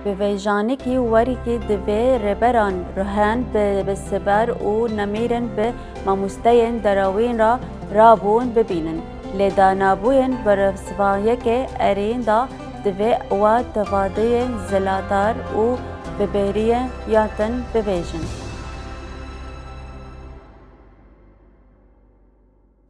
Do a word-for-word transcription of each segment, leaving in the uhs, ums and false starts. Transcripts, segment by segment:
Bi vêjanikî werîkî divê rêberan ruhen bi, bi siber û nemîrin bi mamosteyên derawîn re rabûn bibînin. Lê danabûyên bersivayekê erîn de divê we tevadiyên ziladar û bibêriyên yatin bivêjin.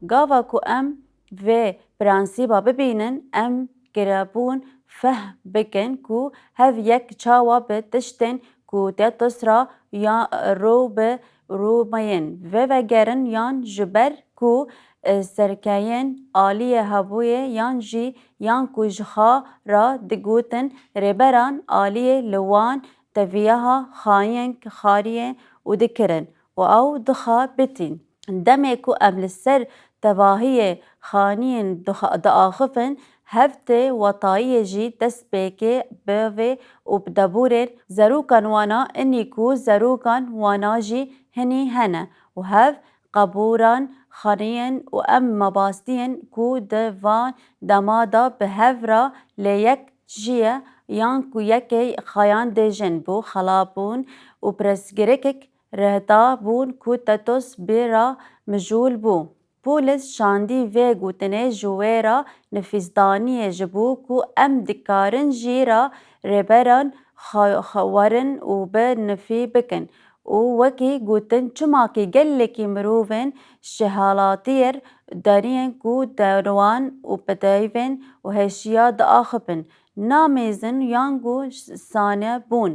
Gava ku em vê prensîba bibînin, em girêbûn fehm bikin ku hev yek çawa bi tiştên ku Têtos ra ya rû bi rû meyên vê vegerin, yan ji ber ku, e, serkeyên aliyê hebûyê, yan jî yan ku ji xwe ra digotin rêberan aliyê li wan teviyaha xayên xariyê û dikirin û ew dixa bitîn. Demê ku em li ser tevahiyê xaniyên dixa-, diaxifin, hev tê wetayiyê jî dest pêkê bivê û debûrên zerokan wana inî ku zerokan wana jî hinî hene û hev qebûran xaniyên û em mabastiyên ku di van dema de bi hev re lê yek jiye yan ku yekê xayan dêjin bû xelabûn û pirsgirêkek rihda bûn ku Têtos bê re mijûl bû. Polis şandî vê gotinê ji wê re nifîsdaniyê ji bo ku em dikarin jî re rêberan xwe, xwe werin û bi nifî bikin. Û wekî gotin, çimakî gelekî mirovên şehalatiyêr deriyên ku derwan û pedeyvên û hêşiya diaxifin, namêzin yan ku sane bûn.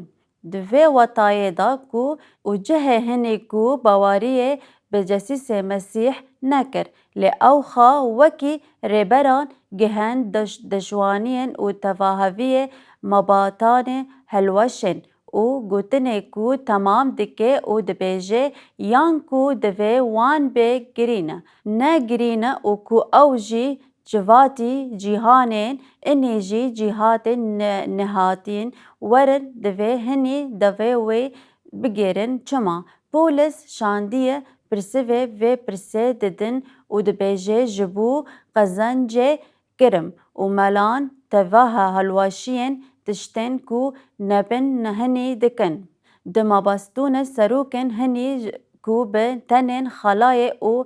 Di vê wetayê de ku û cihê hinî ku baweriyê bi Cesîsê Mesîh nekir, lê ew xwe wekî rêberan gihên dij-, dijwaniyên û tevaheviyê mabatanê helweşên û gotinê ku temam dike û dibêje yan ku divê wan bê girîne, ne girîne û ku ew jî civatî cîhanên inî jî cîhatên ne-, nehatîn werin, divê hinî devê wê bigêrin. Çima? Polis şandiye pirsivê vê pirsê didin û dibêje, ji bo qezencê kirim û melan tevaha helwaşiyên tiştên ku nebin nehinî dikin. Di mabastûne serokên hinî ku bi tenên xelayê û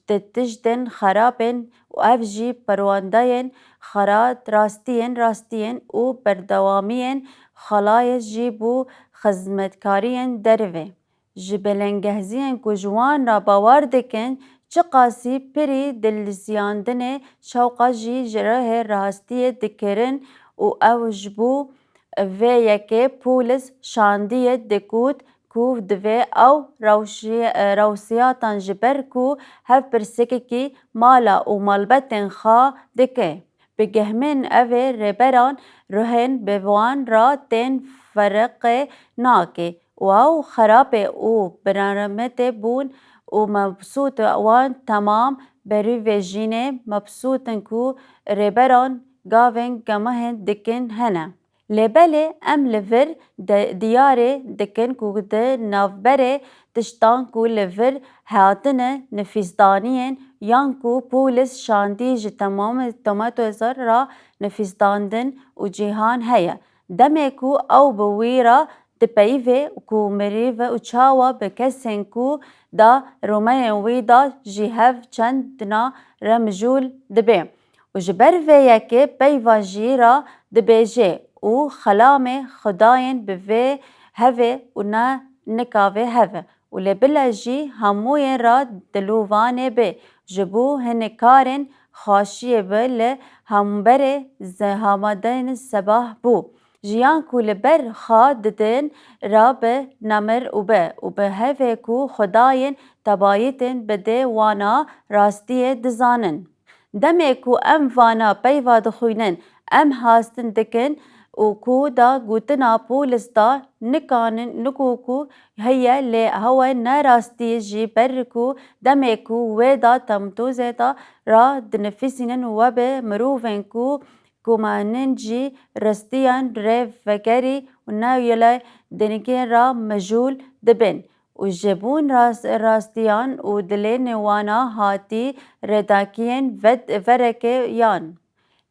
di tiştên xerabên û ev jî perwandeyên xerat rastiyên rastiyên û berdewamiyên xelayê jî bû xizmetkariyên derve. Ji belengehziyên ku ji wan re bawer dikin, çiqasî pirî diliziyandinê şewqa jî ji rihê rastiyê dikirin û ew ji bo vê yekê polis şandiye digot ku divê ew rewşiye-, rewsiyatan ji ber ku hevpirsekekî mala û malbetên xwe dike. Bi gehmên evê rêberan ruhên bi wan re tên fereqê nake û ew xerapê û biraremetê bûn û mebsût wan temam berî vê jînê mebsût in ku rêberan gavên gemahên dikin hene. Lê belê em li vir de diyarê dikin ku di navberê tiştan ku li vir hatine nifîsdaniyên yan ku polis şandî ji temamê tomatozer re nifîsdandin û cîhan heye. Demê ku ew bi wî re dipeyivê ku mirîve û çawa bi kesên ku da romeyên wî da jî hev çend dina re mijûl dibe. Û ji ber vê yekê peyva jî re dibêje û xelamê xwedayên bi vê heve û ne nikavê heve û lê bile jî hemûyên re dilovanê be ji bo hinek karên xweşiyê bi li hemberê ze-, hamadeyên sebah bû. Jiyan ku li ber xwe didin re bi nemir û bi û bi hevê ku xwedayên tebayîtên bi dê wana rastiyê dizanin. Demê ku em vana peyva dixwînin, em hastin dikin û ku da gotina polis da nikanin, niko ku heye lê hewe ne rastî jî ber ku demê ku wê da temtozê da ra dinifîsînin we bi mirovên ku gumanin jî ristiyan rê vegerî û ne yele dengê ra mijûl dibin. Û ji bûn ras-, rastiyan û dilên wana hatî rêdakiyên ved-, vereke yan.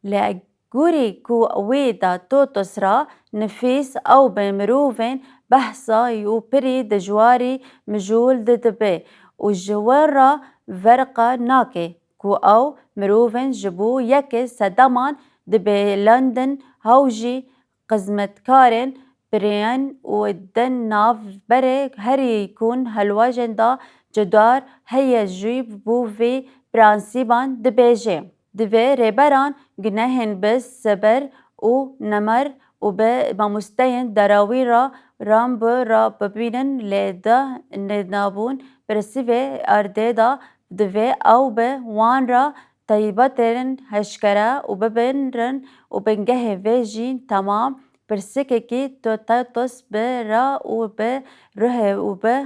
Lê Gorî ku wî de Totos ra nifîs ew bi mirovên behsa û pirî dijwarî mijûl didibe û ji we re ferqa nake ku ew mirovên ji bo yekê sedeman dibêlandin hew jî xizmetkarên piriyên û di navberê herî kûn helwejên de cudar heye jî bo vî prensîban dibêje. Divê rêberan gunehên bi sebir û nemir û bi mamosteyên derewî re ram bi re bibînin, lê di nênabûn pirsîvê erdê de divê ew bi wan re taybetên eşkere û bibînin û bingehê vê jî temam pirsgekî Totos bi re û bi ruhê û bi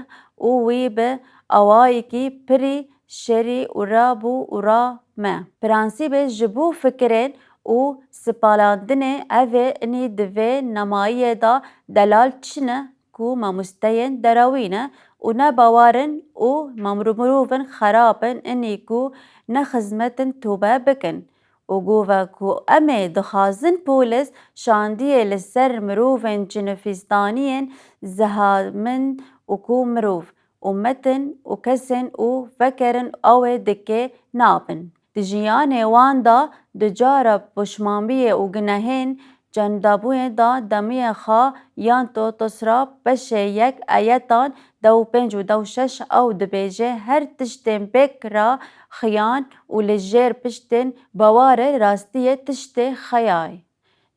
û wî bi awayekî pirî şerî û rabû û ra me. Prensîbê ji bo fikirên û sipalandinê evê inî di vê nemayiyê de delal çi ne ku mamosteyên derewî ne û ne bawer in û mamru mirovin xerab in inî ku ne xizmetin tobe bikin. Û gova ku em ê dixwazin polis şandiyê li ser mirovên cinifîstaniyên zihamend û ku mirov û metin û kesên û vekerin ew ê dikê nabin. Di jiyanê wan de du cara poşmanbiyê û gunehên çendabûyê de demiyê xwe yan Totos ra beşê yek ayetan dew pênc û dew şeş ew dibêje, her tiştên bêk ra xiyan û li jêr piştên bawarê rastiyê tiştê xeyayê.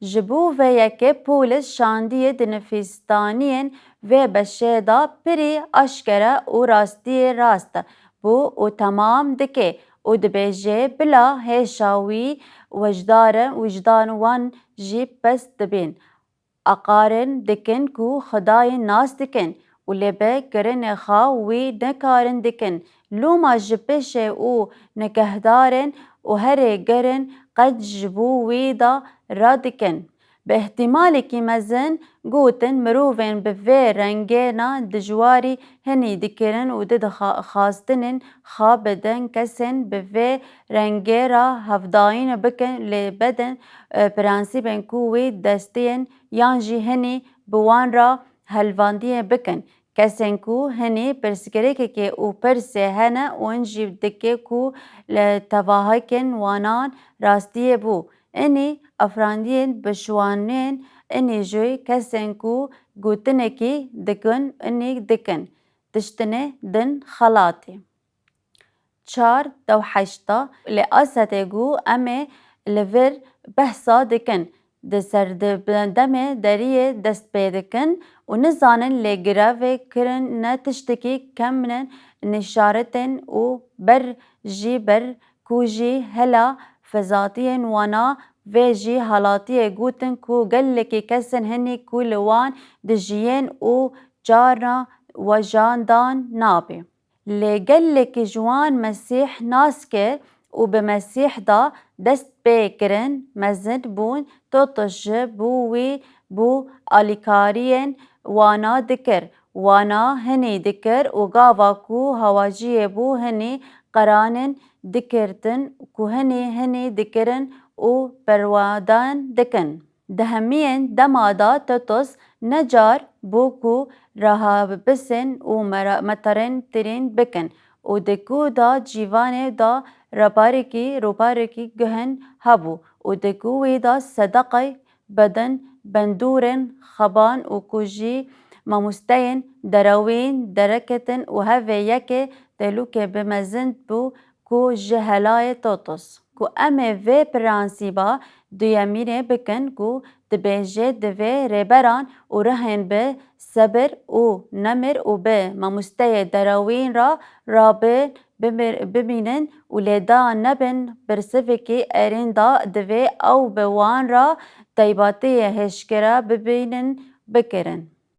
Ji bo vê yekê polis şandiyê di nifîstaniyên vê beşê de pirî aşkere û rastiyê rast bû û temam dike û dibêje bila hêşa wî wejdare wijdan wan jî pest dibin. Aqarin dikin ku Xwedayê nas dikin û lê bi kirinê xwe wî nikarin dikin. Loma ji pêşê û nigehdarên û herê gerin qenc ji bo wî de radikin. Bi îhtîmalekî mezin gotin mirovên bi vê rengê ne dijwarî hinî dikirin û di dixa-, xwastinên xwe bidin kesên bi vê rengê re hevdayîn bikin lê bedin, e, prensîbên ku wî destiyên yan jî hinî bi wan re helvandiyê bikin. Kesên ku hinî pirsgirêkekê û pirsê hene û in jî dike ku li tevahekên wanan rastiyê bû. Inî afirandiyên bi şiwanên inî jî kesên ku gotinekî dikin inî dikin. Tiştinê din xelatê. Çar dew heşta. Lê Asetê gu em ê li vir behsa dikin. Di serdemê deriyê dest pê dikin û nizanin lê grevê kirin ne tiştekî kemine nîşaretên û ber jî ber ku jî hela fezatiyên wana vê jî halatiyê gotin ku gelekî kesên hinî ku li wan dijiyên û carna wejandan nabe. Lê gelekî ji wan Mesîh nas kir û bi Mesîh de dest pê kirin mezin bûn, Totos ji bo wî bû alîkariyên wana dikir, wana hinî dikir û gava ku hawajiyê bû hinî qeranên dikirtin ku hinî hinî dikirin û perwadan dikin. Di hemiyên dema de Totos ne car bû ku rahabisên û mera-, meterên tirîn bikin û di ku da cîvanê da raparekî, rûparekî guhin hebû û di ku wî da sedeqay bedin, bendûrên xeban û ku jî mamosteyên derewîn dereketin û hevê yekê telûkê bi mezin bû ku ji helayê Totos. Ku em ê vê prensîba duyemînê bikin ku dibêje divê rêberan û rihên bi sebir û nemir û bi mamosteyê derewîn re rabin bimir-, bimînin û lê da nebin bersivekî erên da divê ew bi wan re teybatiyê hêşkera bibînin bikirin.